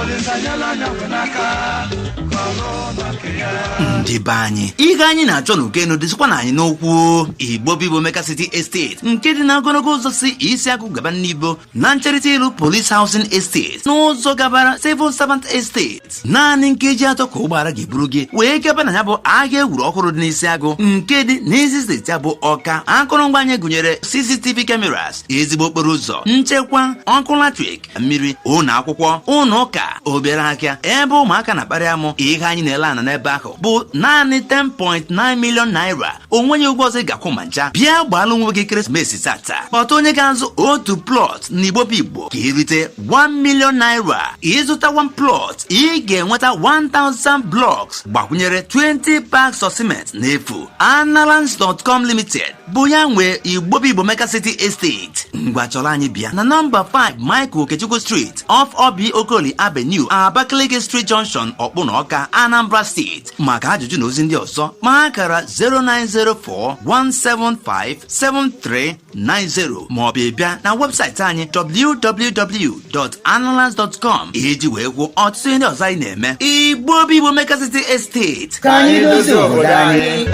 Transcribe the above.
Olisa nyela anya kwe n'aka ka ọrụ na nke ya. Ndị be anyị, ihe anyị na-achọ n'ukenu dịzikwa na anyị n'okwu Igbo bụ Igbo Mega City Estate nke dị na ogologo ụzọ si Isiagụ gaba n'Igbo na ncherịta ilu Police Housing Estate n'ụzọ gabara Civil Servant Estate. Naanị nkeji 3 ka ụgbọala ga-eburu gị wee gaba na ya bụ ahịa ewuru ọhụrụ dị n'Isiagụ nke dị n'isi steeti ya bụ Ọka. Akụrụngwa anyị gụnyere CCTV cameras, ezigbo okporo ụzọ, nchekwa ọkụ latrik, mmiri, ụlọ akwụkwọ, ụlọ ụka, obere ahịa ebe ụmụaka na-akparị amụ. Ihe anyị na-ele ana n'ebe ahụ bụ naanị 10.9 million naira. Onwenye ụgwọ ọzọ ị ga-akwụ ma ncha. Bịa gbaalụ onwe gị ekeresimesi tata. Kpọta onye ga-azụ otu plot na Igbo bụ Igbo ka irite 1 million naira. Ịzụta 1 plot, ị ga-enweta 1000 blocks gbakwunyere 20 bags of cement n'efu. Analance.com Limited bụ ya nwe Igbo bụ Igbo Mega City Estate. Ngwa, chọrọ anyị bịa na nọmba 5 Michael Okechukwu Street, off Obi Okoli Avenue, Abakaliki Street Junction, Ọkpụna Ọka, Anambra Steeti. Maka ajụjụ na ozi ndị ọzọ, ma akara 0904 175 7390 maọbụ ị bịa na webụsaịtị anyị www.analance.com iji wee kwuo ọtụtụ ihe ndị ọzọ anyị na-eme. Igbo bụ Igbo Mega City Estate. Ka anyị dozie obodo anyị.